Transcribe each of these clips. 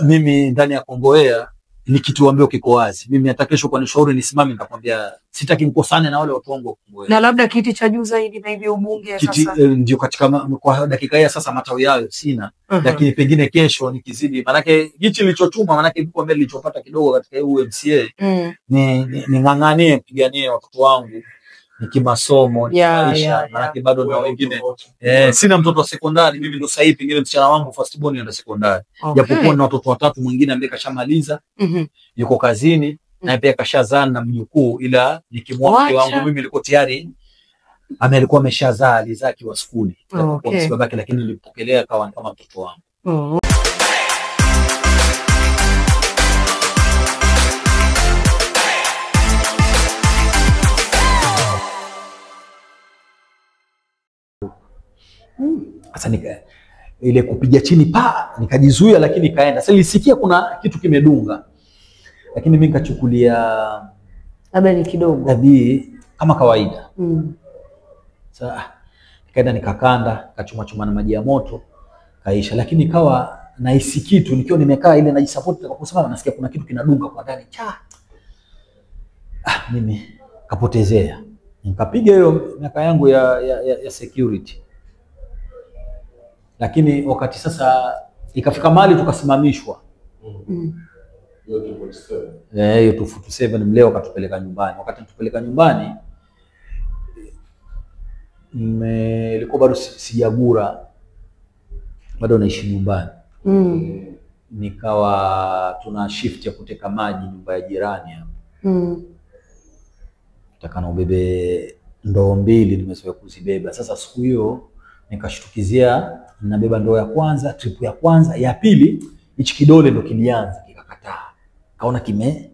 Mimi ndani ya Kongowea ni kitu ambacho kiko wazi. Mimi hata kesho kwa nishauri nisimame, nitakwambia sitaki mkosane na wale watu wangu wa Kongowea. Na labda kiti cha juu zaidi maybe ubunge Kiti, sasa. ndio katika kwa dakika hii sasa matawi yayo sina. Lakini pengine kesho nikizidi, manake hichi nilichochuma, manake kwa mbele nilichopata kidogo katika hii MCA ni ng'ang'anie mpiganie watoto wangu ni kimasomo, ni maisha, manake bado na wengine. Sina mtoto wa sekondari mimi, ndo sasa hivi pengine msichana wangu first born anaenda sekondari. Japokuwa na watoto watatu, mwingine ambaye kashamaliza, yuko kazini, naye pia kashazaa na mjukuu, ila nikimwacha wangu mimi nilikuwa tayari alikuwa ameshazaa, alizaa akiwa skuli. Kwa msiba wake, lakini nilipokelea akawa kama mtoto wangu. Sasa nika ile kupiga chini pa nikajizuia, lakini kaenda. Sasa nilisikia kuna kitu kimedunga, lakini mimi nikachukulia labda ni kidogo, nabii kama kawaida. Sasa nikaenda nikakanda, nikachuma chuma na maji ya moto, kaisha. Lakini ikawa nahisi kitu nikiwa nimekaa ile najisupport nitakaposimama nasikia kuna kitu kinadunga kwa ndani. Cha. Mimi kapotezea. Nikapiga hiyo miaka yangu ya security. Lakini wakati sasa ikafika mahali tukasimamishwa. Hiyo 247 mleo akatupeleka nyumbani. Wakati tupeleka nyumbani nilikuwa bado sijagura, bado naishi nyumbani. Nikawa tuna shift ya kuteka maji nyumba ya jirani hapo. Nataka ubebe ndoo mbili, nimezoea kuzibeba. Sasa siku hiyo nikashtukizia nabeba ndoo ya kwanza, trip ya kwanza, ya pili hichi kidole ndo kilianza kikakataa. Kaona kime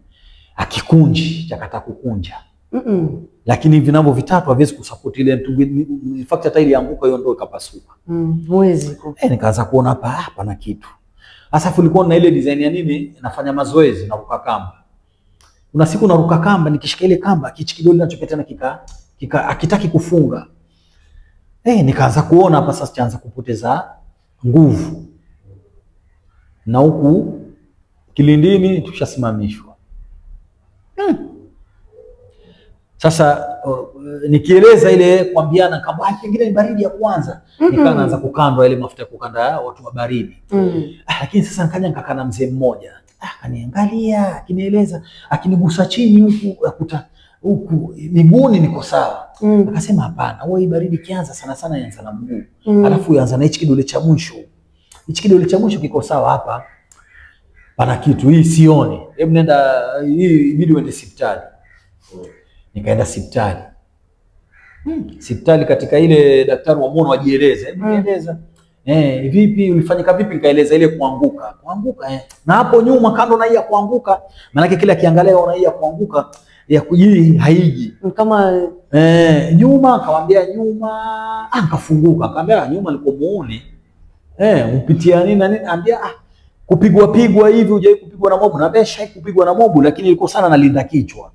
akikunji, chakataa kukunja. Lakini vinavyo vitatu haviwezi kusupport ile mtu. In fact hata ilianguka hiyo ndoo ikapasuka. Mwezi. Nikaanza kuona hapa hapana kitu. Sasa kulikuwa na ile design ya nini, nafanya mazoezi na kuruka kamba. Kuna siku naruka kamba, nikishika ile kamba kichi kidole ninachopita na kika akitaki kufunga. Nikaanza kuona hapa sasa chaanza kupoteza nguvu. Na huku Kilindini tushasimamishwa. Sasa nikieleza ile kuambiana kama kingine ni baridi ya kwanza, nikaanza kukandwa ile mafuta ya kukanda watu wa baridi. Lakini sasa nikaja nikakaa na mzee mmoja. Akaniangalia, akinieleza, akinigusa chini huku akuta huku miguuni niko sawa. Akasema hapana, wewe baridi kianza sana sana inaanza na mguu. Alafu yaanza na hichi kidole cha mwisho. Hichi kidole cha mwisho kiko sawa hapa. Pana kitu hii sioni. Hebu nenda hii ibidi uende hospitali. Nikaenda hospitali. Hospitali katika ile daktari wa mono ajieleze. Hebu nieleza. Vipi ulifanyika vipi? Nikaeleza ile kuanguka. Kuanguka Na hapo nyuma kando na hii ya kuanguka, maana kile kiangalia ona hii ya kuanguka ya kujii haiji. Kama nyuma akamwambia nyuma, nikafunguka. Akamwambia nyuma nilikomuone. Umpitia nini na nini? Ambia kupigwa pigwa hivi, hujawahi kupigwa na mobu? Na besha kupigwa na mobu, lakini ilikuwa sana nalinda kichwa.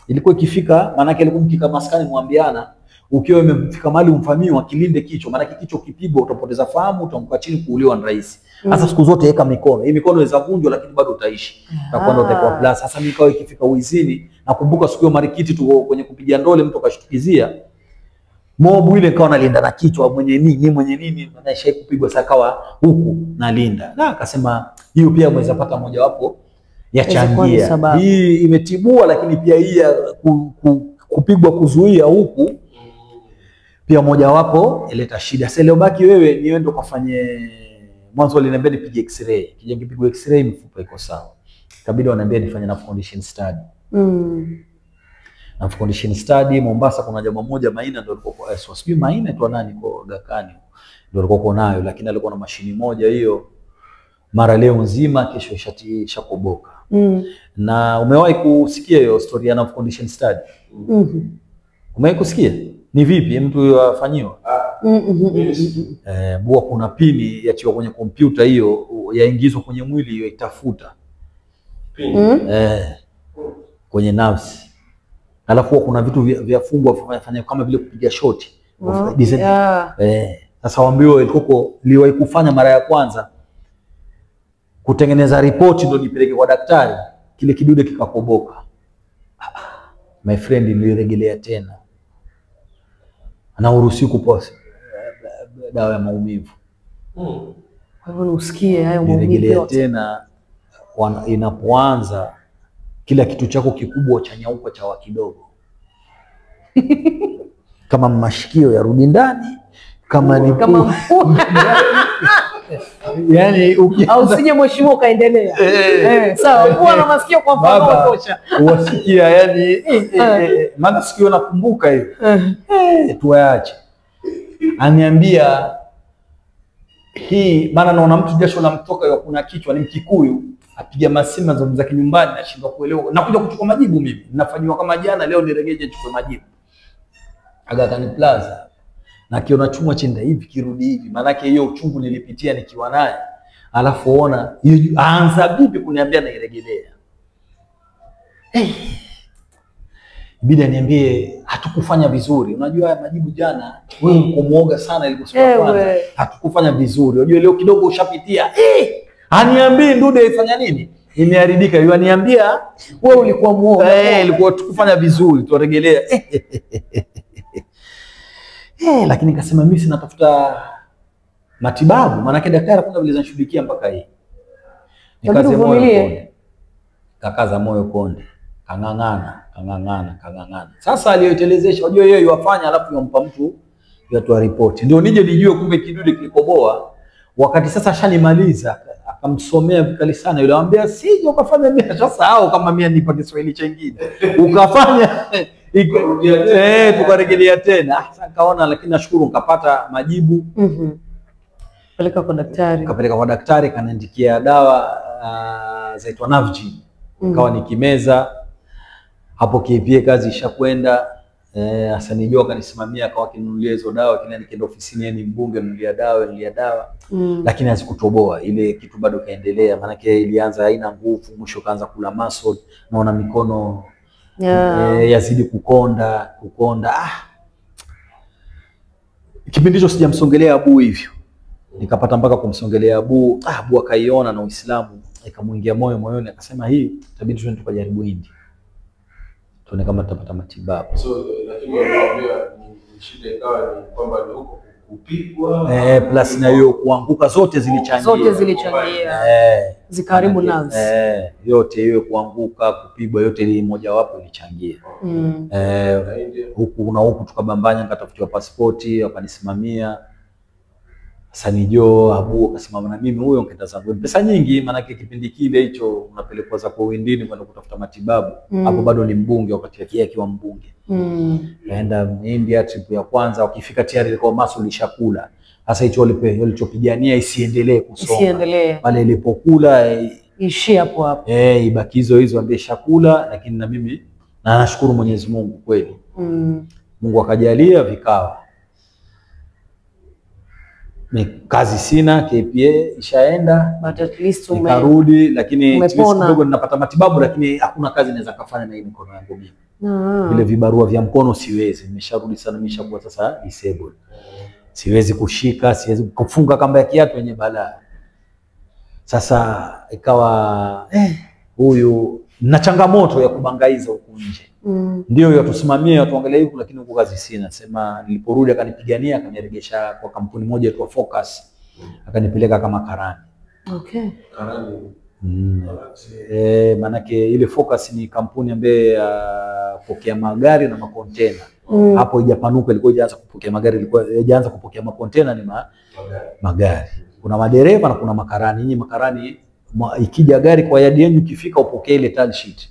Ilikuwa ikifika, maana yake ilikuwa mkika maskani mwambiana, ukiwa umefika mahali umfamiwa kilinde kichwa, maana yake kichwa kipigwa utapoteza fahamu, utaanguka chini kuuliwa na rahisi. Sasa siku zote weka mikono. Hii mikono inaweza vunjwa lakini bado utaishi. Utakuwa ndio utakuwa plus. Sasa mimi ikawa ikifika uizini, nakumbuka siku hiyo marikiti tu kwenye kupiga ndole mtu akashtukizia mobu ile, nikawa nalinda na kichwa, mwenye nini mwenye nini, maana shai kupigwa sasa kawa huku nalinda. Na akasema hiyo pia mweza pata mojawapo ya changia. Hii imetibua, lakini pia hii ya kupigwa kuzuia huku pia mojawapo ileta shida. Sasa leo baki wewe ni wewe ndio kafanye. Mwanzo waliniambia nipige x-ray. Kija nikipigwa x-ray mifupa iko sawa. Ikabidi wananiambia nifanye na condition study. Na condition study Mombasa kuna jamaa mmoja Maina ndio alikuwa kwa sijui Maina tu nani kwa Gakani ndio alikuwa nayo, lakini alikuwa na mashini moja hiyo mara leo nzima kesho shati shakoboka. Na umewahi kusikia hiyo story ya condition study? Umewahi kusikia? Ni vipi mtu huyo afanyiwa? Bua kuna pini yachiwa kwenye kompyuta hiyo yaingizwa kwenye mwili hiyo itafuta. Kwenye nafsi. Alafu kuna vitu vya fungwa fanya kama vile kupiga shoti. Sasa waambiwa ilikuwa liwahi kufanya mara ya kwanza. Kutengeneza ripoti ndo nipeleke kwa daktari, kile kidude kikakoboka. My friend, nilirejelea tena. Na uruhusi kupoa dawa ya maumivu. Kwa hivyo usikie hayo maumivu Nirejelea yote. tena inapoanza kila kitu chako kikubwa cha nyauka cha wa kidogo. Kama mashikio yarudi ndani, kama ni kama yani au usije mheshimiwa ukaendelea. Sawa, kuwa na masikio kwa mfano tosha. Wasikia yani maana sikio nakumbuka hiyo. Tuache. Aniambia hii maana naona mtu jasho lamtoka yeye kuna kichwa ni Mkikuyu apiga masima za kinyumbani nashindwa kuelewa. Nakuja kuchukua majibu mimi. Nafanywa kama jana leo niregeje nichukue majibu. Aga Khan Plaza. Na kiona chuma chenda hivi kirudi hivi, maana yake hiyo uchungu nilipitia nikiwa naye. Alafu ona aanza vipi kuniambia nairejelea. Bidi aniambie hatukufanya vizuri. Unajua haya majibu jana wewe uko sana ilikuwa siku ya kwanza. Hatukufanya vizuri. Unajua leo kidogo ushapitia. Aniambie ndude ifanya nini? Imeharibika. Yeye aniambia wewe ulikuwa muoga. Ilikuwa tukufanya vizuri, turejelea. Lakini nikasema mimi sina tafuta matibabu, maana yake daktari hakuna vile anashughulikia mpaka hii. Nikaze moyo konde. Kakaza moyo konde. Kang'ang'ana, kang'ang'ana, kang'ang'ana. Sasa aliyotelezesha, unajua yeye yuwafanya alafu yompa mtu yatoa ripoti. Ndio nije nijue kumbe kidude kilikoboa. Wakati sasa ashanimaliza akamsomea vikali sana yule, anambia sije ukafanya mimi sasa kama mimi nipa Kiswahili chengine. Ukafanya tukarejelea tena. Sasa kaona, lakini nashukuru nikapata majibu. Peleka kwa daktari. Kapeleka kwa daktari, kaniandikia dawa zaitwa Navgin. Kawa nikimeza hapo KPA kazi ishakwenda. Hassan Joho akanisimamia akawa akinunulia hizo dawa, kila nikienda ofisini yeye ni mbunge nunulia dawa, nunulia dawa. Lakini hazikutoboa ile kitu, bado kaendelea, maana yake ilianza haina nguvu, mwisho kaanza kula muscle, naona mikono yazidi kukonda, kukonda. Kipindi hicho sijamsongelea Abu hivyo. Nikapata mpaka kumsongelea Abu. Abu akaiona na Uislamu ikamuingia moyo moyoni, akasema hii itabidi tuende tukajaribu India. Tuone kama tutapata matibabu. So lakini wanaambia ni shida ikawa ni kwamba ni huko kupigwa plus na hiyo kuanguka, zote zilichangia. Zote zilichangia. Zikaribu nerves. Yote hiyo kuanguka, kupigwa, yote ile mojawapo ilichangia. Huku na huku tukabambanya, nikatafutiwa pasipoti, wakanisimamia. Hassan Joho, Abu akasimama na mimi, huyo nikaenda zangu. Pesa nyingi, maana kipindi kile hicho unapelekwa zako windini kwenda kutafuta matibabu. Hapo bado ni mbunge, wakati yake akiwa mbunge. Kaenda India trip ya kwanza, wakifika tayari ilikuwa muscle ishakula. Sasa hicho walichopigania isiendelee kusonga. Isiendelee. Pale ilipokula ishie hapo hapo. Ibaki hizo hizo ambie shakula, lakini na mimi na nashukuru Mwenyezi Mungu kweli. Mungu akajalia vikawa. Ni kazi sina, KPA ishaenda, but at least nikarudi, lakini kidogo ninapata matibabu, lakini hakuna kazi naweza kufanya na hii mikono yangu mimi. Vile vibarua vya mkono siwezi, nimesharudi sana, nimeshakuwa sasa disabled. Siwezi kushika, siwezi kufunga kamba ya kiatu yenye balaa. Sasa ikawa huyu na changamoto ya kubangaiza huku nje. Ndio yatusimamie watuangalie huku, lakini huku kazi sina. Sema niliporudi akanipigania, akaniregesha kwa kampuni moja tu Focus. Akanipeleka kama karani. Okay. Karani. Manake ile Focus ni kampuni ambaye ya kupokea magari na makontena. Hapo haijapanuka, ilikuwa haijaanza kupokea magari, ilikuwa haijaanza kupokea makontena, ni magari. Kuna madereva na kuna makarani. Nyinyi makarani ikija gari kwa yadi yenu ikifika upokee ile tally sheet.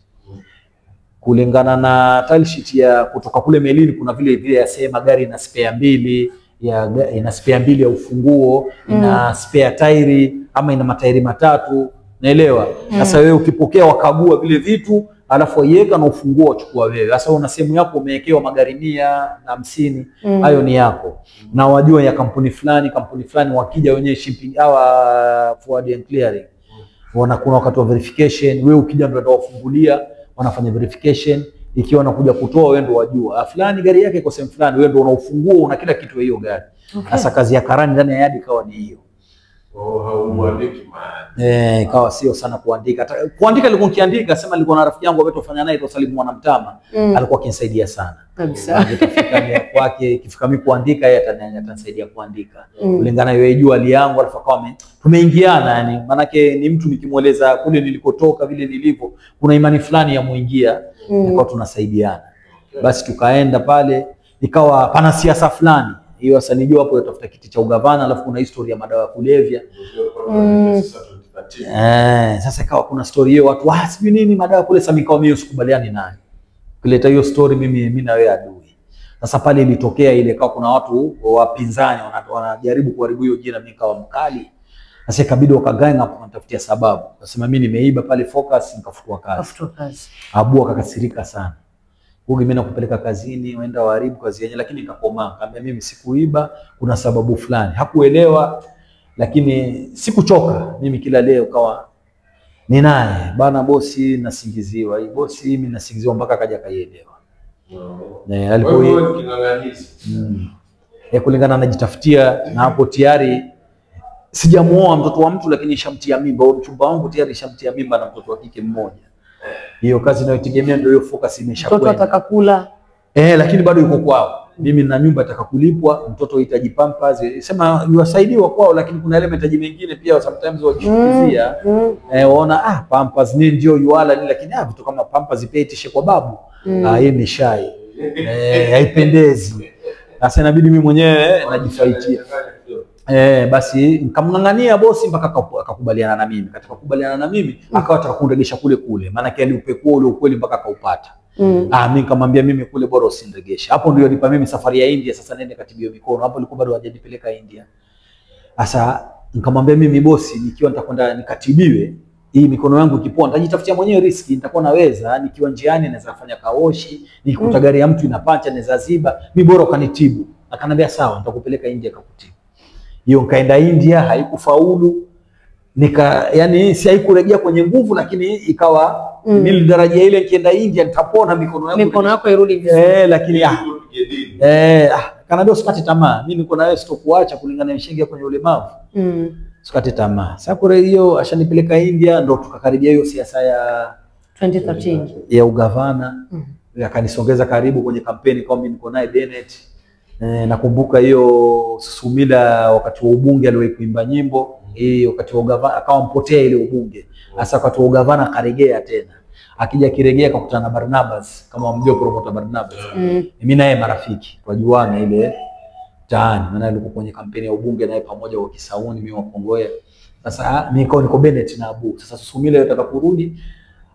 Kulingana na tally sheet ya kutoka kule melini, kuna vile vile yasema gari ina spare mbili, ya ina spare mbili ya ufunguo, ina spare tairi ama ina matairi matatu, naelewa. Sasa wewe ukipokea wakagua vile vitu, alafu waiweka na ufunguo wachukua wewe. Sasa una sehemu yako umewekewa magari 150, hayo ni yako. Na wajua ya kampuni fulani, kampuni fulani wakija wenyewe shipping hawa forward and clearing. Wana kuna wakati wa verification, wewe ukija ndio utawafungulia, wanafanya verification, ikiwa wanakuja kutoa wewe ndio wajua. Fulani gari yake iko sehemu fulani, wewe ndio una ufunguo, una kila kitu hiyo gari. Sasa kazi ya karani ndani ya yadi ikawa ni hiyo. Oh, hauandiki maana. Ikawa sio sana kuandika. Kuandika nilikuwa nikiandika, sema nilikuwa na rafiki yangu ambaye tufanya naye Salimu Mwanamtama, alikuwa akinisaidia sana. Kabisa. Nitafika kwake, ikifika mimi kuandika yeye atanisaidia kuandika. Kulingana yeye jua hali yangu, alafu akawa tumeingiana yani, manake ni mtu nikimueleza kule nilikotoka vile nilivyo, kuna imani fulani ya muingia, ikawa tunasaidiana. Basi tukaenda pale, ikawa pana siasa fulani. Hiyo sasa nijua hapo utafuta kiti cha ugavana, alafu kuna historia ya madawa ya kulevya. Sasa ikawa kuna story hiyo watu sijui nini madawa kule, sasa mimi mimi sikubaliani nayo. Kuleta hiyo story mimi na wewe adui. Sasa pale ilitokea ile ikawa kuna watu wapinzani wanajaribu kuharibu hiyo jina, mimi nikawa mkali. Sasa ikabidi wakagang hapo kunitafutia sababu. Akasema mimi nimeiba pale Focus nikafutwa kazi. Abu akakasirika sana. Huyu mimi nakupeleka kazini, uenda waharibu kazi yenyewe, lakini nikakomaa. Nikamwambia mimi sikuiba, kuna sababu fulani. Hakuelewa, lakini sikuchoka. Mimi kila leo kawa ni naye, bana bosi nasingiziwa. Hii bosi mimi nasingiziwa mpaka akaja kaielewa. Alikuwa kulingana anajitafutia, na hapo tayari sijamuoa mtoto wa mtu, lakini nishamtia mimba. Mchumba wangu tayari nishamtia mimba na mtoto wa kike mmoja. Hiyo kazi inayotegemea ndio hiyo Focus imeshakwenda. Mtoto atakakula. Lakini bado yuko kwao. Mimi na nyumba atakakulipwa, mtoto hitaji pampers. Sema yuwasaidiwa kwao, lakini kuna yale mahitaji mengine pia sometimes wajishukizia. Waona pampers ni ndio yuala ni, lakini vitu kama pampers pia itishe kwa babu. Yeye ni shy. Haipendezi. Sasa inabidi mimi mwenyewe najifaitia. Basi nikamngangania bosi mpaka akakubaliana na mimi. Katika kukubaliana na mimi akawa ataka kuniregesha kule kule. Maana yake aliupekua ule ukweli mpaka akaupata. Mimi nikamwambia mimi kule bora usiniregeshe. Hapo ndio nipa mimi safari ya India, sasa nende katibio mikono. Hapo ilikuwa bado hajanipeleka India. Sasa nikamwambia mimi bosi, nikiwa nitakwenda nikatibiwe, hii mikono yangu ikipoa nitajitafutia mwenyewe riski, nitakuwa naweza, nikiwa njiani naweza kufanya kaoshi, nikikuta gari ya mtu inapacha naweza ziba, mimi bora ukanitibu. Akanambia sawa, nitakupeleka India kakutibu. Hiyo nikaenda India, haikufaulu. Yani si haikurejea kwenye nguvu, lakini ikawa nilitarajia ile nikienda India nitapona mikono yangu. Mikono yako irudi vizuri. Lakini kanaambia usikate tamaa. Mimi niko na wewe sitokuacha kulingana na mshengi kwenye ulemavu. Usikate tamaa. Sasa kule hiyo ashanipeleka India, ndo tukakaribia hiyo siasa ya 2013 ya ugavana. Akanisongeza karibu kwenye kampeni kwa mimi niko naye Bennett. Nakumbuka hiyo Susumila wakati wa ubunge aliwahi kuimba nyimbo hii, wakati wa ugavana akawa mpotea ile ubunge. Sasa wakati wa ugavana akaregea tena. Akija kiregea akakutana na Barnabas, kama mjua promoter Barnabas. Mimi naye marafiki twajuana ile taani, maana alikuwa kwenye kampeni ya ubunge naye pamoja wa Kisauni, mimi wa Kongoea. Sasa mimi niko Bennett na Abu. Sasa Susumila yotaka kurudi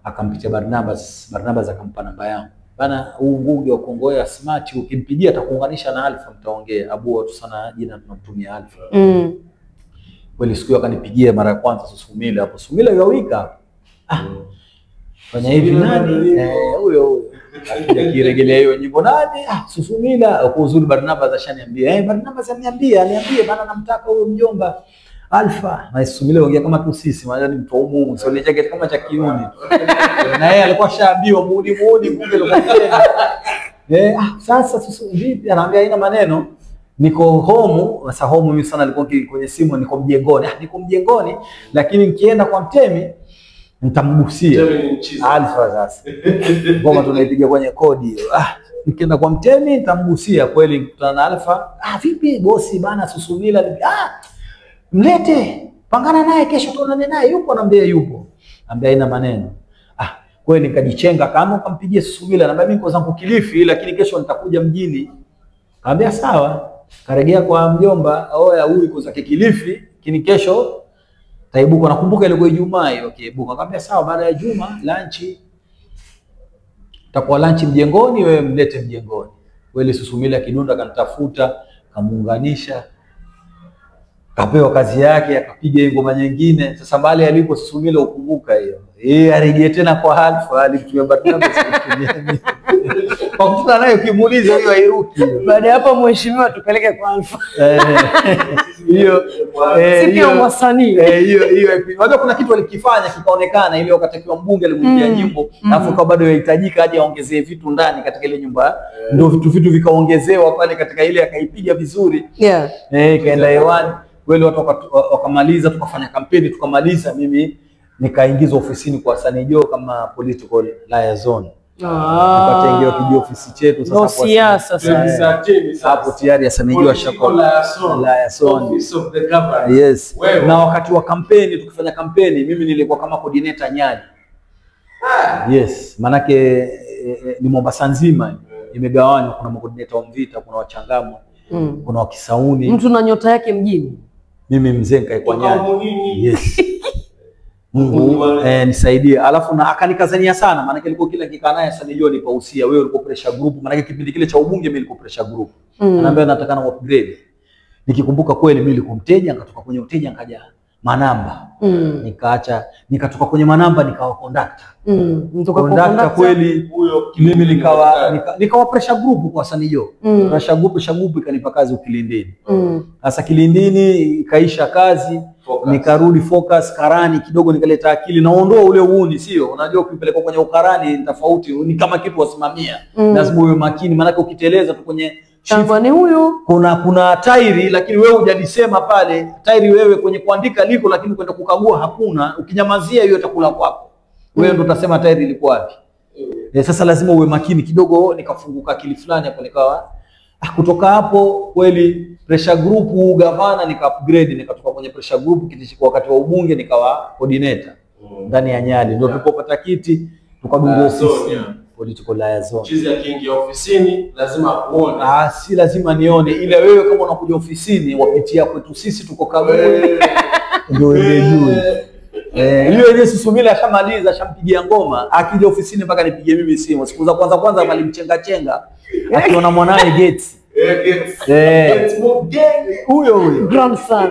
akampitia Barnabas, Barnabas akampa namba yangu. Bana huu Ngugi wa Kongoea smart, ukimpigia atakuunganisha na Alpha, mtaongea. Abu watu sana jina tunamtumia Alpha. Kweli siku hiyo akanipigia mara ya kwanza Susumila hapo. Susumila yawika. Fanya hivi nani? Huyo huyo. Akija kiregelea hiyo nyimbo nani? Susumila. Kwa uzuri Barnabas ashaniambia. Barnabas aniambia, niambie bana namtaka huyo mjomba Alpha. Na Susumila ongea kama tu sisi, maana ni mtu wa Mungu, sio ile jacket kama cha kiuni. Na yeye alikuwa ashaambiwa muudi bunge leo. Sasa vipi? Anaambia haina maneno. Niko home, sasa home mimi sana nilikuwa kwenye simu niko mjengoni. Niko mjengoni, lakini nikienda kwa Mtemi nitamgusia Alpha sasa. Ngoma tunaipiga kwenye kodi hiyo. Nikienda kwa Mtemi nitamgusia kweli, nikutana na Alpha. Vipi bosi bana Susumila? Mlete, pangana naye kesho tuonane naye, yupo? Anambia yupo. Anambia haina maneno. Kweli nikajichenga kama nikampigia Susumila, anambia mimi niko zangu Kilifi lakini kesho nitakuja mjini. Kaambia sawa. Karegea kwa mjomba, oya huyu yuko zake Kilifi, lakini kesho taibuka. Nakumbuka ilikuwa Ijumaa hiyo kiibuka. Akamwambia sawa, baada ya Juma lunch takuwa lunch mjengoni, wewe mlete mjengoni. Kweli Susumila kidunda akanitafuta, kamuunganisha, kapewa kazi yake, akapiga ngoma nyingine. Sasa mbali alipo Susumila ukumbuka hiyo. Yeye arejea tena kwa Alpha, alimtumia Barnabas kumtumia mimi. Kwa kutana naye ukimuuliza hiyo hairuki. Baada hapo mheshimiwa tupeleke kwa Alpha. Hiyo si pia wasanii. Hiyo hiyo. Unajua kuna kitu alikifanya kikaonekana ile wakati akiwa mbunge alimwimbia nyimbo, alafu kwa bado yahitajika aje aongezee vitu ndani katika ile nyumba. Ndio vitu vikaongezewa pale katika ile akaipiga vizuri. Ikaenda hewani. Kweli watu wakamaliza, tukafanya kampeni tukamaliza, mimi nikaingizwa ofisini kwa Hassan Joho kama political liaison. Tukatengewa kijiofisi chetu sasa Ndio siasa sasa. Hapo tayari Hassan Joho ashakuwa liaison. Office of the governor. Yes. Wewe. Na wakati wa kampeni tukifanya kampeni mimi nilikuwa kama coordinator Nyali. Yes, manake ni Mombasa nzima imegawanywa, kuna coordinator wa Mvita, kuna wa Changamwe, kuna wa Kisauni. Mtu na nyota yake mjini. Mimi mzee nikaekwa Nyali. Yes. Mungu nisaidie. Alafu na akanikazania sana, maana ilikuwa kila nikikaa naye Hassan Joho nipa usia, wewe ulikuwa pressure group, maana kipindi kile cha ubunge mimi nilikuwa pressure group. Anaambia nataka na upgrade. Nikikumbuka kweli mimi nilikuwa mteja, nikatoka kwenye uteja nikaja manamba. Nikaacha, nikatoka kwenye manamba nikawa conductor. Mtoka kwa Conductor kweli Huyo mimi nikawa pressure group kwa Hassan Joho. Pressure group ikanipa kazi Ukilindini. Sasa Kilindini ikaisha kazi. Focus. Nikarudi focus karani kidogo, nikaleta akili naondoa ule uuni, sio? Unajua ukipelekwa kwenye ukarani ni tofauti, ni kama kitu wasimamia. Lazima uwe makini, maanake ukiteleza tu kwenye shift, Tangu ni huyu. kuna tairi lakini wewe hujalisema pale tairi, wewe kwenye kuandika liko, lakini kwenda kukagua hakuna. Ukinyamazia hiyo itakula kwako wewe, ndo utasema tairi ilikuwa wapi. Sasa lazima uwe makini kidogo. Nikafunguka akili fulani hapo, nikawa kutoka hapo kweli pressure group gavana, nika upgrade, nikatoka kwenye pressure group kiti kwa wakati wa ubunge nikawa coordinator ndani ya Nyali, ndio tulipopata kiti tukadungwa Liaison, ofisi yeah. political liaison. Chizi akiingia ofisini lazima akuone. Si lazima nione, ila wewe kama unakuja ofisini wapitia kwetu sisi tuko kague ndio uende juu. Hiyo yenyewe Susumila ashamaliza, ashampigia ngoma, akija ofisini mpaka nipigie mimi simu. Siku za kwanza kwanza alimchenga chenga akiona mwanae Gates. Huyo huyo. Grandson.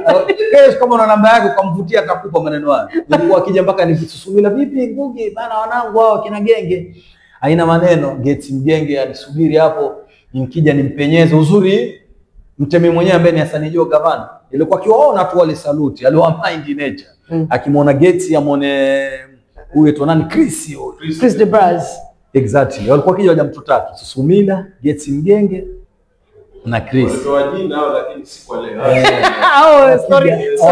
Kesho kama una namba yake ukamvutia atakupa maneno hayo. Nilikuwa akija mpaka nikisusumila, vipi Ngugi bana, wanangu hao kina Genge. Haina maneno, Gates Mgenge alisubiri hapo nikija nimpenyeze. Uzuri mtemi mwenyewe ambaye ni Hassan Joho gavana, ilikuwa akiwaona tu wale saluti, aliwa mind nature. Akimwona Gates amwone huyo tu nani Chris huyo. Chris de Braz. Exactly. Walikuwa kija waja mtu tatu, Susumila, Gates Mgenge na Chris. Walitoa jina hao lakini si kwa leo. Au story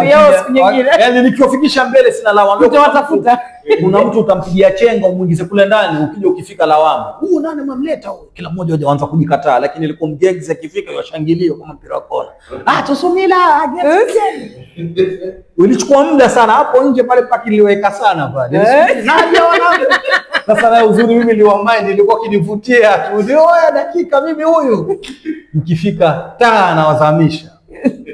yao siku nyingine. Yaani nikiwafikisha mbele sina lawama. Utawatafuta. Kuna mtu utampigia chenga umuingize kule ndani, ukija ukifika lawama. Huyu nani mamleta huyu? Kila mmoja anza kujikataa, lakini ilikuwa Mgenge akifika yashangilia kama mpira wa kona. Susumila, Gates Mgenge. Ulichukua muda sana hapo nje pale paki niliweka sana pale. Naja wanangu. Sasa na uzuri mimi niliwa mind ilikuwa kinivutia tu. Ndio haya dakika mimi huyu. Mkifika taa nawazamisha.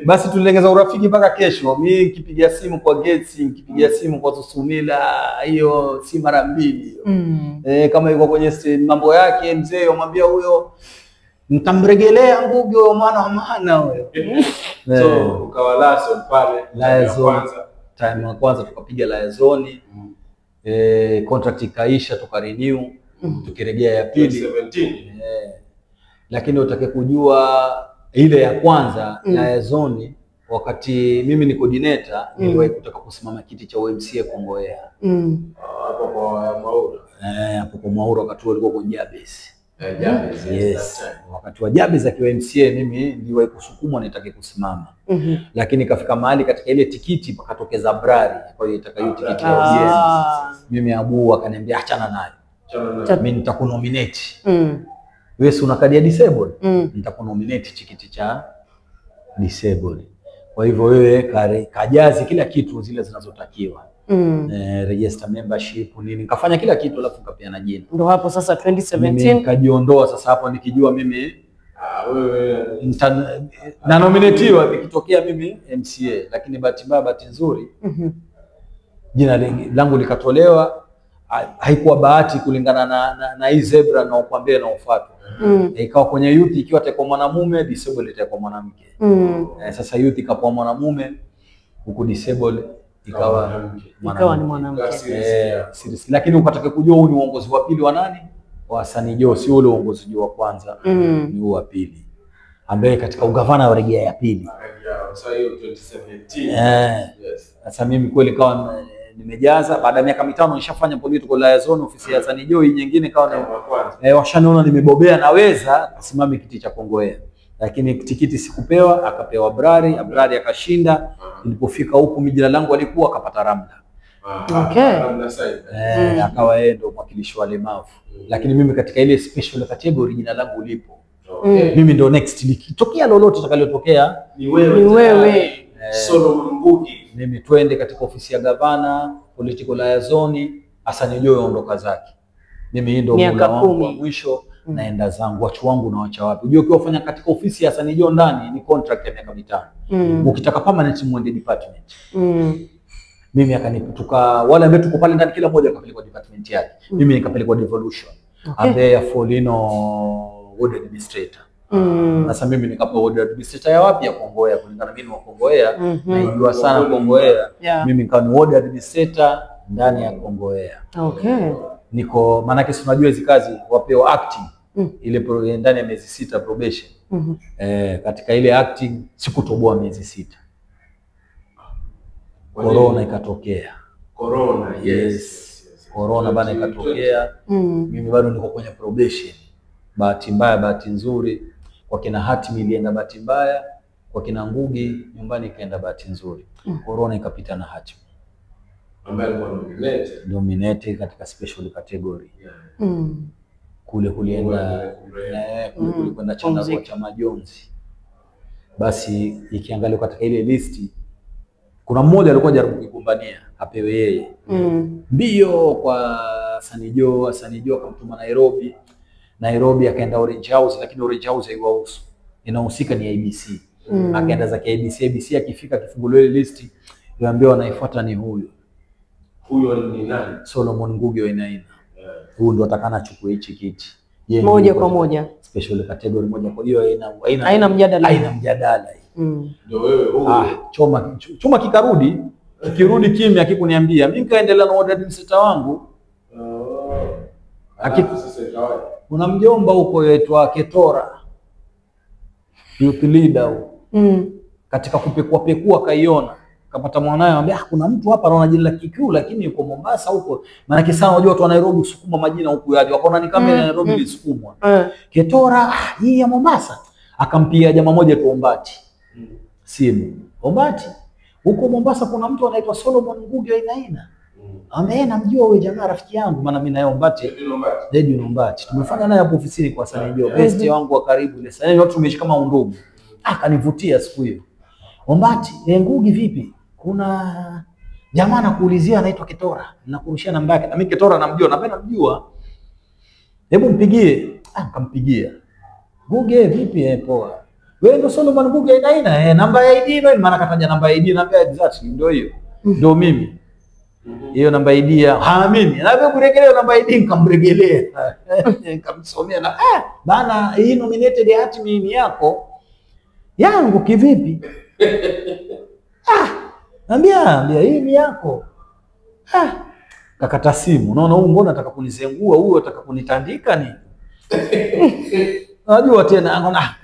Basi tulitengeza urafiki mpaka kesho. Mimi nikipiga simu kwa Gates, nikipiga simu kwa Susumila, hiyo si mara mbili hiyo. Kama yuko kwenye mambo yake mzee, umwambia huyo nitamregelea Ngugi huyo mwana wa maana huyo. So ukawa liaison pale Liaison. kwanza. Time ya kwanza tukapiga liaison. Contract ikaisha tukarenew, tukirejea ya pili. 2017. Lakini utake kujua ile ya kwanza liaison, wakati mimi ni coordinator, niliwahi kutaka kusimama kiti cha UMCA Kongowea. Hapo kwa Mwaura. Hapo kwa Mwaura wakati huo alikuwa kwa Jabez. Jabez, Yes. that time. Wakati wa Jabez akiwa MCA mimi niliwahi kusukumwa nitake kusimama. Lakini ikafika mahali katika ile tikiti pakatokeza Brari. Kwa hiyo itaka hiyo tikiti ya ODM. Mimi Abu akaniambia achana nayo. Achana nayo. Mimi nitakunominate. Wewe si una kadi ya disabled? Nitakunominate tikiti cha disabled. Kwa hivyo wewe kajazi kila kitu zile zinazotakiwa. Register membership nini, nikafanya kila kitu alafu nikapeana jina. Ndo hapo sasa Mimi 2017 nikajiondoa sasa hapo nikijua mimi Wewe na nominatiwa nikitokea mimi MCA, lakini bahati mbaya, bahati nzuri jina langu likatolewa. Haikuwa bahati kulingana na hii zebra na ukwambia na ufuatwa. Ikawa kwenye youth ikiwa itakuwa mwanamume, disabled itakuwa mwanamke. Sasa youth ikakuwa mwanamume huku disabled ikawa mwanamke. Ikawa ni mwanamke. Serious. Lakini ukataka kujua huu ni uongozi wa pili wa nani? Wa Hassan Joho, sio ule uongozi wa kwanza. Ni huu wa pili ambaye katika ugavana wa rejea ya pili. Sasa hiyo 2017. Yes. Sasa mimi kweli kawa nimejaza baada ya miaka 5 nishafanya political liaison ofisi ya Hassan Joho, hii nyingine kawa Kwanza. washaniona nimebobea naweza kusimama kiti cha Kongowea. Lakini tikiti sikupewa, akapewa Abrari, Abrari akashinda. Nilipofika huku mimi jina langu alikuwa akapata Ramla. Okay. Akawa yeye ndio mwakilishi wa walemavu. Lakini mimi katika ile special category jina langu lipo. Okay. Mimi ndo next, likitokea lolote litakalotokea ni wewe. Ni wewe. Solomon Ngugi. Mimi twende katika ofisi ya gavana, political liaison, Hassan Joho ondoka zake. Mimi hii ndio muda wangu wa mwisho, naenda zangu, watu wangu naacha wapi? Unajua ukiwa ufanya katika ofisi ya Hassan Joho ndani ni contract ya miaka 5. Ukitaka permanent muende department. Mimi akanituka wale ambao tuko pale ndani kila mmoja akapelekwa department yake. Mimi nikapelekwa devolution. Okay. Ambaye ya Folino ward administrator. Sasa mimi nikapewa ward administrator ya wapi? Ya Kongowea, kulingana mimi ni wa Kongowea, naijua sana Kongowea. Mimi nikawa ni ward administrator ndani ya Kongowea. Okay. Niko maana yake si unajua hizi kazi wapewa acting. Ile ndani ya miezi 6 probation. Katika ile acting sikutoboa miezi 6. Corona ikatokea. Corona, yes. Corona bana ikatokea. Mimi bado niko kwenye probation. Bahati mbaya, bahati nzuri, kwa kina Hatimi ilienda bahati mbaya, kwa kina Ngugi nyumbani ikaenda bahati nzuri. Corona ikapita na Hatimi. Ambaye alikuwa nominated katika special category. Kule kulienda kule kulikwenda chandarua cha majonzi. Basi ikiangaliwa katika ile listi kuna mmoja alikuwa jaribu kugombania apewe yeye. Mbio kwa Hassan Joho, Hassan Joho akamtuma Nairobi. Nairobi akaenda Orange House, lakini Orange House haiwahusu. Inahusika ni ABC. Akaenda zake ABC, ABC akifika akifunguliwa ile listi, yambiwa anaifuata ni huyu. Huyo ni nani? Solomon Ngugi Wainaina. Huyu ndo atakana achukue hichi kiti. Moja kwa moja. Special category moja kwa hiyo haina mjadala. Haina mjadala. Ndio wewe huyu. Choma kikarudi, kikirudi kimya kikuniambia. Mimi nikaendelea na ward administrator wangu. Sasa ikawaje? Kuna mjomba huko yaitwa Ketora, youth leader huko. Katika kupekua pekua kaiona, kapata mwanae anambia kuna mtu hapa anaona jina la Kikuyu lakini yuko Mombasa huko. Maana sana unajua watu wa Nairobi usukuma majina huku yaje. Wakaona ni kama Nairobi ilisukumwa. Ketora hii ya Mombasa. Akampigia jamaa moja tu Ombati. Simu. Ombati, huko Mombasa kuna mtu anaitwa Solomon Ngugi Wainaina. Ambaye namjua huyo jamaa rafiki yangu, maana mimi naye Ombati. Edwin Ombati. Tumefanya naye hapo ofisini kwa Hassan Joho, best wangu wa karibu ile. Sasa watu tumeishi kama undugu. Akanivutia siku hiyo. Ombati, Ngugi vipi? Kuna jamaa anakuulizia anaitwa Ketora. Nakurushia namba yake. Na mimi Ketora namjua, na mimi namjua. Hebu mpigie. Nikampigia. Ngugi vipi? Poa. Wewe ndio Solomon Ngugi Wainaina? Namba ya ID ndio maana kataja namba ya ID, namba ya exactly ndio hiyo. Ndio mimi. Hiyo namba ID ya haamini. Na wewe kurejelea namba ID nikamrejelea. Nikamsomea na bana hii nominated Hatimi ni yako. Yangu kivipi? Ambia hii ni yako. Kakata simu. Unaona huyu mbona anataka kunizengua, huyu anataka kunitandika nini? Unajua tena anaona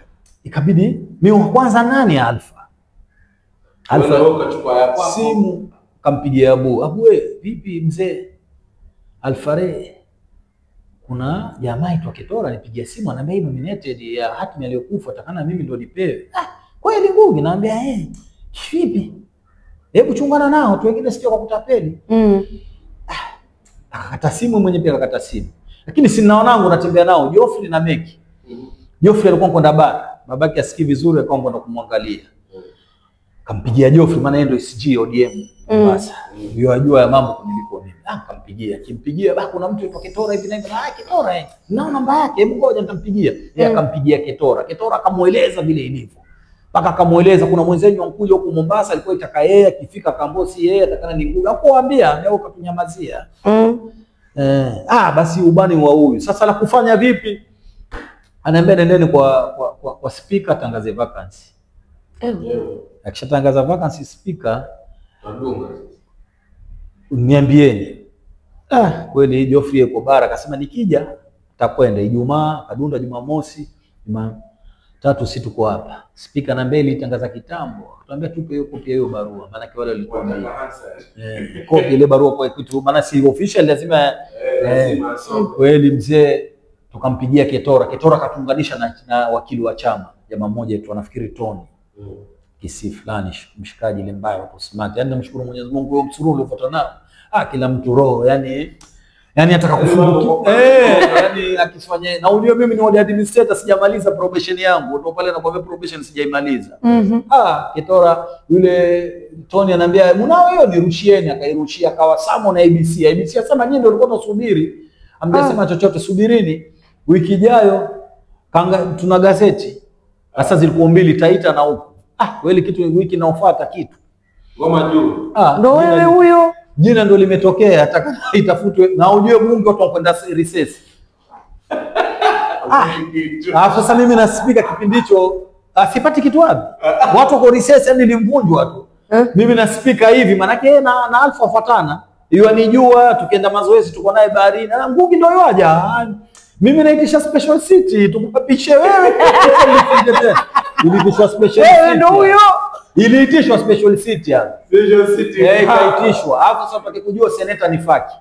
ikabidi mimi wa kwanza nani Alfa? Alfa ukachukua ya kwako. Simu kampigia Abu. Abu wewe vipi mzee? Alfare kuna jamaa aitwa Ketora nipigia simu ananiambia hii nominated ya Hatimi aliyokufa atakana mimi ndo nipewe. Kweli Ngugi? Naambia vipi? Hebu chungana nao watu wengine sio kwa kutapeli. Akakata simu mwenyewe pia akakata simu. Lakini si naonangu natembea nao Geoffrey na Meki. Geoffrey alikuwa kwenda bara, babake asikii vizuri akawa kwenda kumwangalia. Kampigia Geoffrey maana yeye ndio SG ODM Mombasa. Ndio ajua ya mambo kuliko mimi. Kampigia, kimpigia kuna mtu yupo Ketora hivi na hivi. Ketora Nao namba yake, hebu ngoja nitampigia. Yeye akampigia Ketora. Ketora akamueleza vile ilivyo. Paka akamueleza kuna mwenzenyu ankuja huko Mombasa alikuwa itaka yeye akifika kambosi yeye atakana ni Ngugi. Hakuambia, ndio ukatunyamazia. Basi ubani wa huyu. Sasa la kufanya vipi? Anaambia nendeni kwa speaker tangaze vacancy. Akishatangaza vacancy speaker niambieni. Kweli Geoffrey yuko bara akasema nikija takwenda Ijumaa, kadunda Jumamosi, Jumatatu si tuko hapa. Speaker na mbele itangaza kitambo. Tuambia tupe hiyo kopi hiyo barua. Maana wale walikuambia. Kopi ile barua kwa kitu maana si official lazima kweli mzee tukampigia Ketora. Ketora katuunganisha na wakili wa chama. Jamaa mmoja tu anafikiri Tony. Kisi fulani mshikaji ile mbaya watu smart. Yaani namshukuru Mwenyezi Mungu huyo msururu uliofuata nao. Kila mtu roho yani ataka kufunguka. Yani akifanya na unajua mimi ni ward administrator sijamaliza probation yangu. Ndio pale nakwambia probation sijaimaliza. Kitora yule Tony ananiambia mnao hiyo nirushieni, akairushia akawa samo na ABC. ABC asema nyinyi ndio ulikuwa tunasubiri. Amjasema chochote, subirini wiki ijayo tuna gazeti. Sasa zilikuwa mbili Taita na huko. Kweli kitu wiki inayofuata kitu. Ngoma juu. Ndio wewe huyo. Jina ndio limetokea hata itafutwe na ujue bunge watu wanakwenda recess. Sasa mimi naspika kipindi hicho sipati kitu wapi? Watu wako recess yani nilimvunjwa tu. Mimi naspika hivi maana yake yeye na Alfa wafuatana. Yuanijua tukienda mazoezi tuko naye baharini. Na Ngugi ndio yaja. Mimi naitisha special city tukupapishe wewe. Iliitishwa special city. Wewe ndio huyo. Iliitishwa special city hapo. Special city. Ikaitishwa. Alafu sasa pake kujua seneta ni Faki.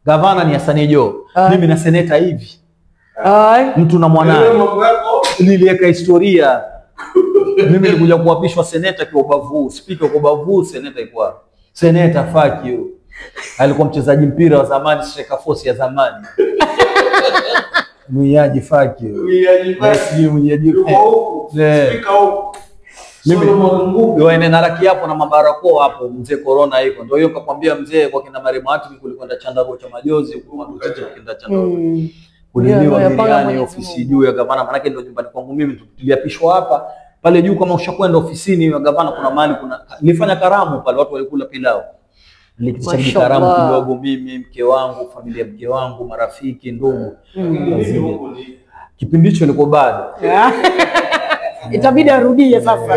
Gavana ni Hassan Joho. Mimi na seneta hivi. Mtu na mwanae. Niliweka historia. Mimi nilikuja kuapishwa seneta kwa ubavu, speaker kwa ubavu, seneta ilikuwa. Seneta Faki huyo. Alikuwa mchezaji mpira wa zamani, Striker Force ya zamani. Mwiaji Faki. Mwiaji Faki. Mwiaji. Speaker huko. Mimi ndio na laki hapo na mabarakoa hapo mzee corona iko. Ndio hiyo nikakwambia mzee kwa kina Mariam Hatimi kulikwenda chandarua cha majozi huko watu kwenda chandarua. Kuliliwa biriani ofisi juu ya gavana maana yake ndio nyumbani kwangu mimi tuliapishwa hapa pale juu kama ushakwenda ofisini ya gavana kuna mahali kuna nilifanya karamu pale watu walikula pilau. Nilikitisha karamu kidogo mimi, mke wangu, familia mke wangu, marafiki, ndugu. Kipindi hicho nilikuwa bado. Itabidi arudie sasa.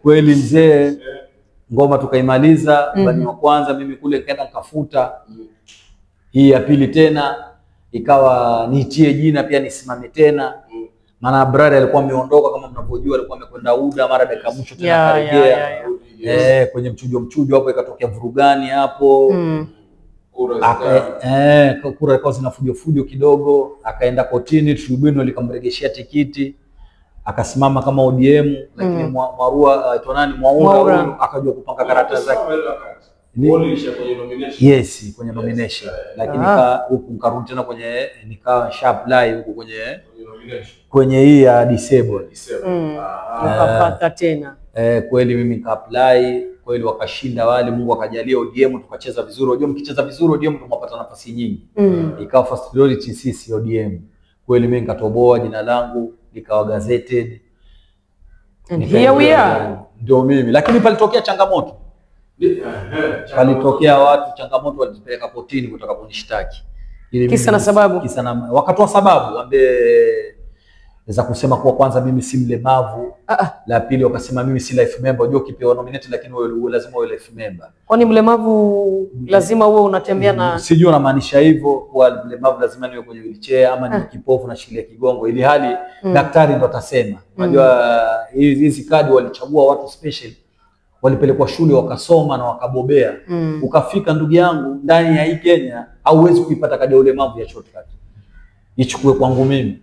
Kweli mzee, ngoma tukaimaliza, bani wa kwanza mimi kule nikaenda nikafuta. Hii ya pili tena ikawa niitie jina pia nisimame tena. Maana Abrari alikuwa ameondoka kama mnavyojua, alikuwa amekwenda UDA mara dakika mwisho tena karejea. Kwenye mchujo hapo ikatokea vurugani hapo. Kura ikawa zina fujo kidogo, akaenda kotini, tribunal likamregeshia tikiti. Akasimama kama ODM lakini Mwarua aitwa nani Mwaura akajua kupanga karata zake. Yes, kwenye nomination. Lakini huku nikarudi tena kwenye nikawa apply huku kwenye kwenye hii ya disabled. Ukapata tena. Kweli mimi nika apply, kweli wakashinda wale, Mungu akajalia ODM tukacheza vizuri. Unajua mkicheza vizuri ODM tumepata nafasi nyingi. Ikawa first priority sisi ODM. Kweli mimi nikatoboa jina langu likawa gazetted. And here we are. Ndio mimi. Lakini palitokea changamoto. Palitokea watu changamoto walitupeleka kotini kutaka kunishtaki. Kisa na sababu. Kisa na wakatoa sababu ambe za kusema kuwa kwanza mimi si mlemavu. La pili wakasema mimi si life member. Unajua ukipewa nominate lakini wewe lazima uwe life member. Kwani mlemavu lazima uwe unatembea na sijui unamaanisha hivyo kwa mlemavu lazima niwe kwenye wheelchair ama ni kipofu na shikilia kigongo ili hali daktari ndo atasema. Unajua hizi kadi walichagua watu special. Walipelekwa shule wakasoma na wakabobea. Ukafika ndugu yangu ndani ya hii Kenya hauwezi kuipata kadi ya ulemavu ya shortcut. Ichukue kwangu mimi.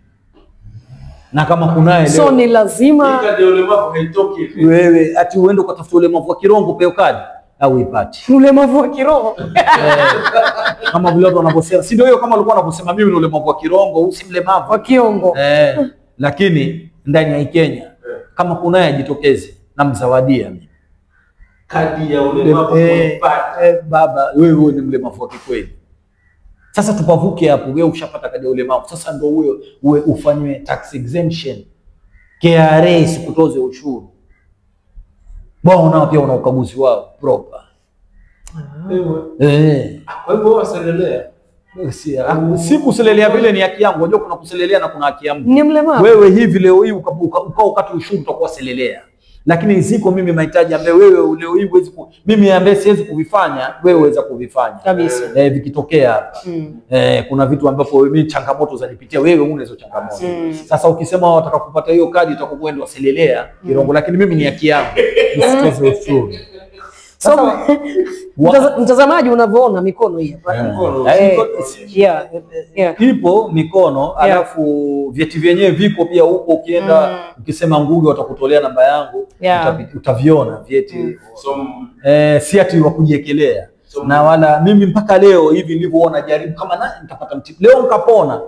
Na kama kunaye leo so ni lazima kadi ya ulemavu haitoki. Wewe ati uende ukatafuta ulemavu wa kirongo upewe kadi au ipati. Ulemavu wa kiroho. Kama vile watu wanaposema, si ndio hiyo kama walikuwa wanaposema mimi ni ulemavu wa kirongo, si mlemavu wa kiongo. Lakini ndani ya Kenya kama kunaye ajitokeze na mzawadia mimi. Kadi ya ulemavu kuipata. Baba wewe ni mlemavu wa kikweli. Sasa tupavuke hapo, wewe ushapata kadi ya ulemavu. Sasa ndio huyo uwe ufanywe tax exemption. KRA isikutoze ushuru. Bwana nao pia una ukaguzi wao proper. Kwa hivyo waselelea. Si kuselelea vile ni haki yangu. Unajua kuna kuselelea na kuna haki ya mtu. Ni mlemavu. Wewe hivi leo hii ukao ukati ushuru utakuwa selelea. Lakini ziko mimi mahitaji ambayo wewe leo hii huwezi mimi ambaye siwezi kuvifanya, wewe uweza kuvifanya. Kabisa. Vikitokea hapa. Kuna vitu ambapo mimi changamoto zanipitia, wewe huna hizo changamoto. Sasa ukisema wataka kupata hiyo kadi utakuwa ndio waselelea kirongo, lakini mimi ni haki yangu. Nisitoze ushuru. So, mtazamaji unavyoona mikono hii hapa. Mkono. Yeah. Yeah. Ipo mikono, alafu vyeti vyenyewe viko pia huko ukienda ukisema Ngugi watakutolea namba yangu, utaviona vyeti. So, si ati wa kujiekelea. Na wala mimi mpaka leo hivi nilivyoona jaribu kama na nitapata mti. Leo nikapona.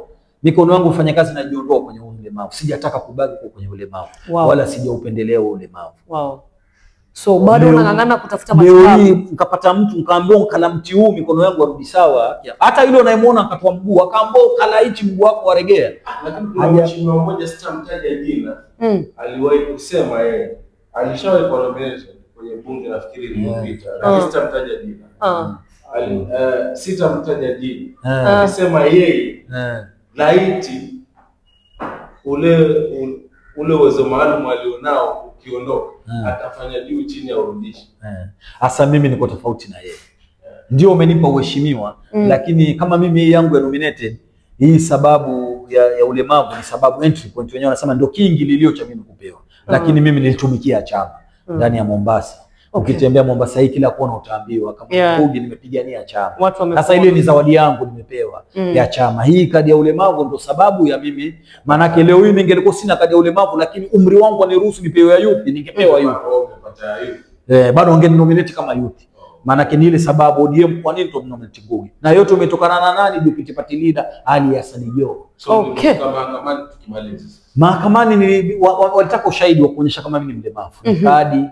Mikono yangu fanya kazi na jiondoa kwenye ulemavu. Sijataka kubaki kwenye ulemavu. Wow. Wala sijaupendelea ulemavu. Wow. So bado unang'ang'ana kutafuta matibabu. Leo hii nikapata mtu nikaambiwa kala mti huu mikono yangu arudi sawa. Hata yule unayemuona akatoa mguu akaambiwa kala hichi mguu wako waregea. Lakini kuna mheshimiwa mmoja sitamtaja jina. Aliwahi kusema yeye alishawahi kuwa nominated kwenye bunge nafikiri iliyopita. Lakini sitamtaja jina. Sitamtaja jina. Alisema yeye laiti ule uwezo maalum alionao ukiondoka atafanya juu chini ya urudishe. Hasa mimi niko tofauti na yeye. Ndio umenipa uheshimiwa, lakini kama mimi yangu ya nominated hii sababu ya ulemavu ni sababu entry point, wenyewe wanasema ndio kiingilio cha mimi kupewa. Lakini mimi nilitumikia chama ndani ya Mombasa. Ukitembea Mombasa hii kila kona utaambiwa kama Ngugi nimepigania chama. Sasa ile ni zawadi yangu nimepewa ya chama. Hii kadi ya ulemavu ndo sababu ya mimi. Maanake leo hii ningelikuwa sina kadi ya ulemavu lakini umri wangu aniruhusu nipewe ya yupi, ningepewa yupi. Bado wangeninominate kama yupi. Maanake ni ile sababu ODM kwa nini tumnominate Ngugi. Na yote umetokana na nani? Deputy Party Leader Ali Hassan Joho. So, mahakamani tukimaliza. Mahakamani walitaka ushahidi wa kuonyesha kama mimi ni mlemavu. Kadi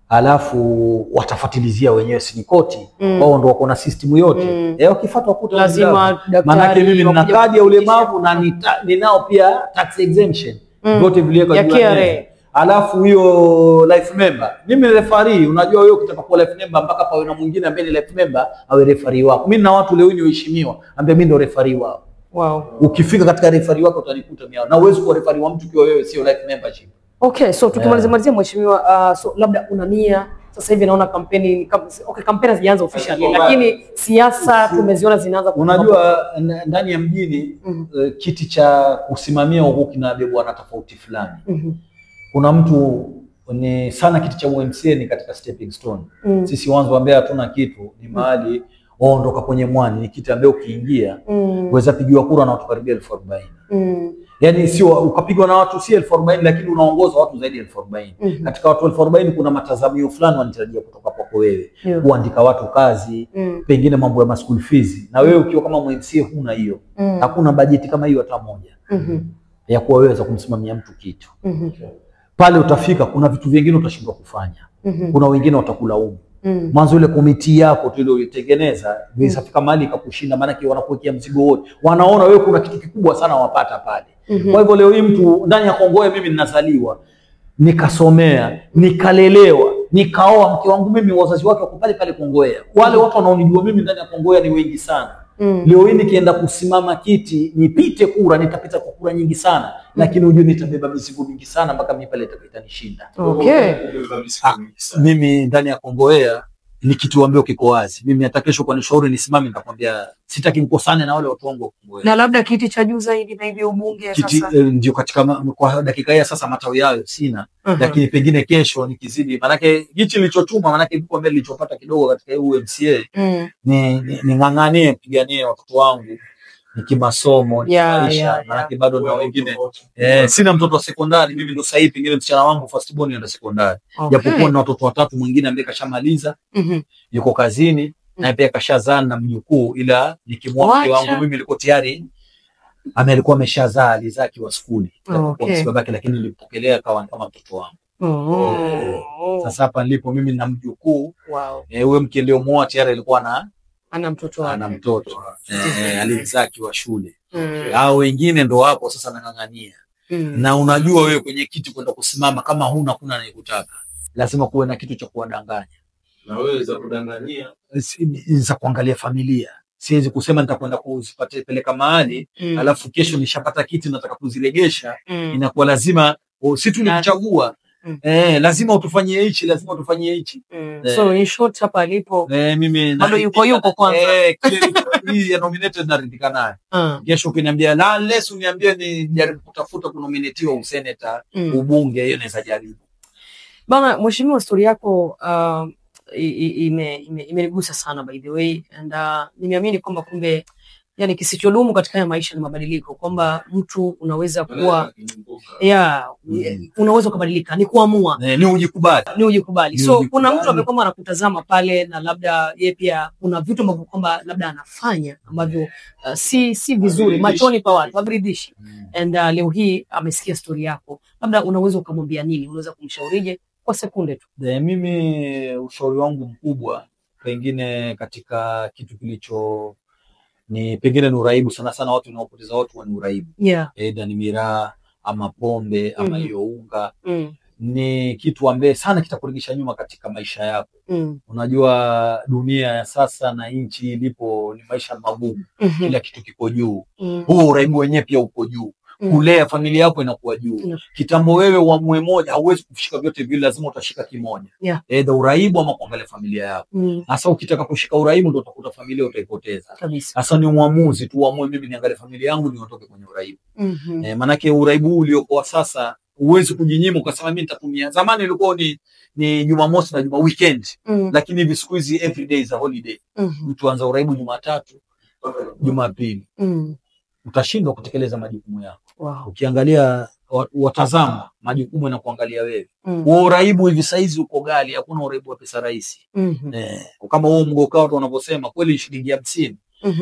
alafu watafuatilizia wenyewe si ni koti. Wao ndio wako na system yote. Wakifuata wakuta lazima daktari. Maanake mimi nina kadi ya ulemavu na ninao pia tax exemption. Vyote viliwekwa juu ya meza. Alafu hiyo life member. Mimi ni referee, unajua wewe ukitaka kuwa life member mpaka pawe na mwingine ambaye ni life member awe referee wako. Mimi na watu leo ni waheshimiwa ambaye mimi ndio referee wao. Wow. Ukifika katika referee wako utanikuta mimi. Na uwezi kuwa referee wa mtu kiwa wewe sio life membership. Okay, so tukimalizia malizia mheshimiwa, so labda una nia sasa hivi naona kampeni okay, kampeni hazijaanza officially lakini siasa tumeziona zinaanza. Unajua ndani ya mjini kiti cha kusimamia huko kinabebwa na tofauti fulani. Kuna mtu ni sana kiti cha UMCA ni katika stepping stone. Sisi wanzo ambao hatuna kitu ni mahali waondoka kwenye mwani, ni kiti ambayo ukiingia uweza pigiwa kura na watu karibia 40,000. Yaani sio ukapigwa na watu si 40,000 lakini unaongoza watu zaidi ya 40,000. Katika watu 40,000 kuna matazamio fulani wanatarajia kutoka kwako wewe. Kuandika watu kazi, pengine mambo ya school fees. Na wewe ukiwa kama MCA huna hiyo. Hakuna bajeti kama hiyo hata moja. Ya kuwa wewe kumsimamia mtu kitu. Pale utafika kuna vitu vingine utashindwa kufanya. Kuna wengine watakulaumu. Mwanzo ile komiti yako tu ile ulitengeneza, isafika mahali ikakushinda, maana yake wanakuwekea mzigo wote. Wanaona wewe kuna kitu kikubwa sana wapata pale. Kwa hivyo leo hii mtu ndani ya Kongowe mimi ninazaliwa, nikasomea, nikalelewa, nikaoa mke wangu mimi wazazi wake wako pale pale Kongowe. Wale watu wanaonijua mimi ndani ya Kongowe ni wengi sana. Leo hii nikienda kusimama kiti, nipite kura, nitapita kwa kura nyingi sana, lakini ujue nitabeba mizigo mingi sana mpaka mimi pale itanishinda. Okay. Mimi ndani ya Kongowea ni kitu ambacho kiko wazi. Mimi hata kesho kwa nishauri nisimame nitakwambia sitaki mkosane na wale watu wangu wa Kongowea. Na labda kiti cha juu zaidi maybe ubunge sasa. Ndio katika kwa dakika hii sasa matawi hayo sina, lakini pengine kesho nikizidi, manake hichi nilichotuma, manake vipo mbele nilichopata kidogo katika UMCA ni ning'ang'anie piganie watoto wangu nikimasomo nikimaisha, manake bado na wengine sina mtoto wa sekondari mimi ndo sasa pengine msichana wangu first born ndo sekondari. Japokuwa na watoto watatu, mwingine ambaye kashamaliza yuko kazini na pia kashazaa na mjukuu, ila nikimwake wangu mimi nilikuwa tayari alikuwa ameshazaa, alizaa akiwa skuli kwa babake, lakini nilipokelea kawa kama mtoto wangu. Sasa hapa nilipo mimi na mjukuu. Huyo mke niliomuoa tayari alikuwa na ana mtoto wake. Ana mtoto. Alizaa akiwa shule. Hao wengine ndo wapo sasa nang'ang'ania. Na unajua wewe kwenye kiti kwenda kusimama kama huna kuna anayekutaka. Lazima kuwe na kitu cha kuwadanganya. Na wewe za kudanganyia za kuangalia familia. Siwezi kusema nitakwenda kuzipata peleka mahali alafu kesho nishapata kiti nataka kuziregesha. Inakuwa lazima si tu nikuchagua. Lazima utufanyie hichi, lazima utufanyie hichi. So in short hapa alipo mimi bado yuko kwanza. Hii ya nominated naridhika nayo. Kesho ukiniambia la unless uniambie ni jaribu kutafuta kunominatiwa useneta, ubunge, hiyo naweza jaribu. Bana mheshimiwa, story yako Imenigusa sana by the way and nimeamini kwamba kumbe yani kisichodumu katika haya maisha ni mabadiliko, kwamba mtu unaweza kuwa yeah, unaweza ukabadilika, ni kuamua, Ni ujikubali. Ni ujikubali. Ni So ujikubali. kuna mtu ambaye kwamba anakutazama pale na labda yeye pia kuna vitu ambavyo kwamba labda anafanya ambavyo si vizuri Haviridhishi. Machoni pa watu, haviridhishi. And leo hii amesikia story yako, labda unaweza ukamwambia nini? Unaweza kumshaurije kwa sekunde tu? Mimi ushauri wangu mkubwa pengine katika kitu kilicho ni pengine ni uraibu sana sana, watu wanaopoteza watu ni uraibu, aidha ni miraa ama pombe ama hiyo unga, ni kitu ambaye sana kitakurudisha nyuma katika maisha yako. Unajua dunia ya sasa na nchi ilipo ni maisha magumu, kila kitu kiko juu. Huo uraibu wenyewe pia uko juu. Kulea familia yako inakuwa juu. Kitambo wewe uamue moja, hauwezi kushika vyote vile, lazima utashika kimoja. Aidha uraibu ama kuangalia familia yako. Sasa ukitaka kushika uraibu ndio utakuta familia utaipoteza. Sasa ni uamuzi tu, uamue mimi niangalie familia yangu niondoke kwenye uraibu. Manake uraibu huu uliokuwa sasa huwezi kujinyima ukasema mimi nitatumia. Zamani ilikuwa ni Jumamosi na Juma weekend, lakini hivi siku hizi every day is a holiday. Mtu anza uraibu Jumatatu, Jumapili, utashindwa kutekeleza majukumu yako. Ukiangalia watazama majukumu na kuangalia wewe. Huo uraibu hivi saizi uko ghali, hakuna uraibu wa pesa rahisi. Kama huo mgoka watu wanavyosema kweli shilingi 50.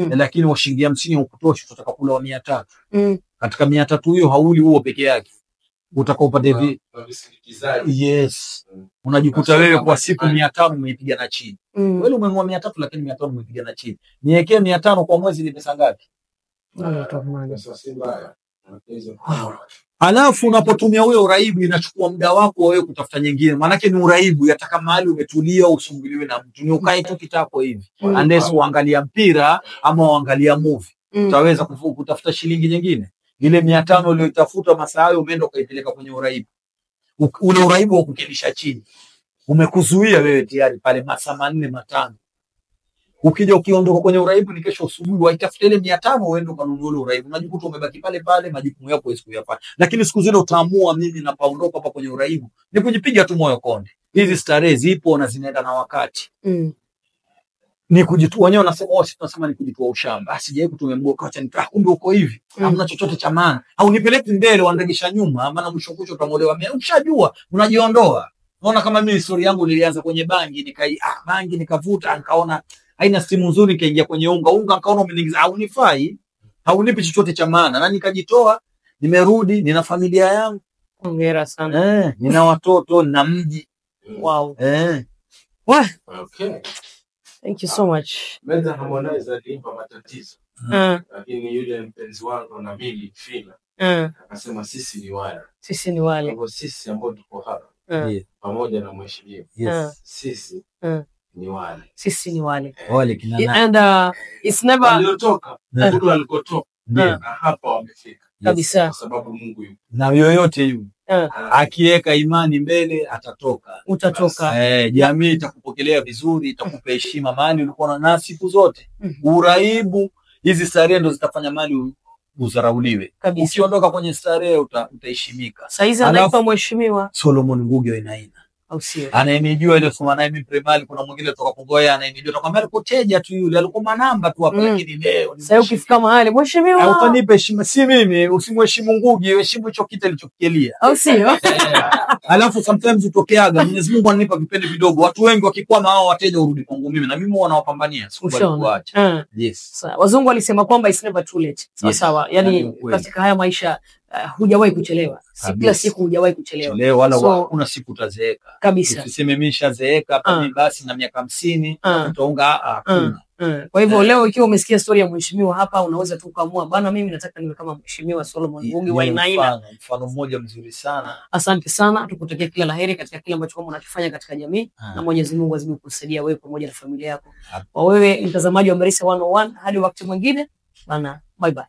Lakini wa shilingi 50 hukutoshi, utataka kula wa 300. Katika 300 hiyo hauli huo peke yake. Utaka upate vi Na visindikizaji. Yes. Unajikuta wewe kwa siku 500 umeipiga na chini. Wewe umenunua 300 lakini 500 umeipiga na chini. Niwekee 500 kwa mwezi ni pesa ngapi? Sasa si mbaya. Alafu unapotumia huyo uraibu inachukua muda wako wewe kutafuta nyingine. Maanake ni uraibu yataka mahali umetulia usumbuliwe na mtu. Ni ukae tu kitako hivi. Unless uangalia mpira ama uangalia movie. Utaweza kutafuta shilingi nyingine. Ile 500 uliyoitafuta masaa hayo umeenda ukaipeleka kwenye uraibu. Ule uraibu wa kukelisha chini umekuzuia wewe tayari pale masaa 4 5. Ukija ukiondoka kwenye uraibu ni kesho asubuhi waitafuta ile 500 uende ukanunua ule uraibu. Unajikuta umebaki pale pale, majukumu yako huwezi kuyafanya. Lakini siku zile utaamua mimi napaondoka hapa kwenye uraibu, ni kujipiga tu moyo konde. Hizi starehe zipo na zinaenda na wakati. Ni kujitua wenyewe wanasema, oh, sisi tunasema ni kujitua ushamba. Sijawahi kutumia mgoka, acha nitoa, kumbe uko hivi. Hamna chochote cha maana. Au nipeleke mbele waniregesha nyuma, maana mwisho kucho utamolewa. Ukishajua unajiondoa. Unaona kama mimi story yangu nilianza kwenye bangi, bangi nikavuta, nikaona haina simu nzuri, nikaingia kwenye unga, nikaona umeniingiza, haunifai, haunipi chochote cha maana, na nikajitoa, nimerudi, nina familia yangu. Hongera sana. Nina watoto na mji. Wow. Okay. Thank you so much. Meza Harmonize aliimba matatizo. Lakini yule mpenzi wangu na mimi Fina akasema sisi ni wale. Sisi ni wale. Kwa sisi ambao tuko hapa. Pamoja na mheshimiwa. Sisi ni wale. Sisi ni wale. Wale kina nani? And it's never waliotoka, kule walikotoka na hapa wamefika. Kabisa. Kwa sababu Mungu yupo. Na yoyote yule akiweka imani mbele atatoka. Utatoka. Jamii itakupokelea vizuri, itakupa heshima mali ulikuwa na siku zote. Uraibu hizi starehe ndo zitafanya mali uzarauliwe. Ukiondoka kwenye starehe utaheshimika. Saizi anaitwa mheshimiwa Solomon Ngugi wa Wainaina. Au sio? Anayenijua ile soma naye mimi primary, kuna mwingine kutoka Kongoya anayenijua, atakwambia alikuwa teja tu yule, alikuwa manamba tu hapa, lakini leo sasa ukifika mahali mheshimiwa, utanipa heshima, si mimi, usimheshimu Ngugi, heshimu hicho kitu alichokilia. Au sio? Alafu sometimes utokeaga Mwenyezi Mungu ananipa vipende vidogo. Watu wengi wakikwama hao wateja urudi kwangu mimi na mimi huwa nawapambania, sikubali kuacha. Yes. Sawa. Wazungu walisema kwamba it's never too late. Sawa sawa. Yaani katika haya maisha hujawahi kuchelewa. Kila siku hujawahi kuchelewa. Wala hakuna siku utazeeka. Kabisa. Usiseme mimi nishazeeka hapa mimi basi na miaka 50 utaunga hakuna. Kwa hivyo leo ikiwa umesikia story ya mheshimiwa hapa unaweza tu kuamua bana mimi nataka niwe kama mheshimiwa Solomon Ngugi wa Wainaina. Mfano mmoja mzuri sana. Asante sana, tukutakia kila laheri katika kile ambacho kama unakifanya katika jamii na Mwenyezi Mungu azidi kukusaidia wewe pamoja na familia yako. Kwa wewe mtazamaji wa Marisa 101 hadi wakati mwingine bana, bye bye.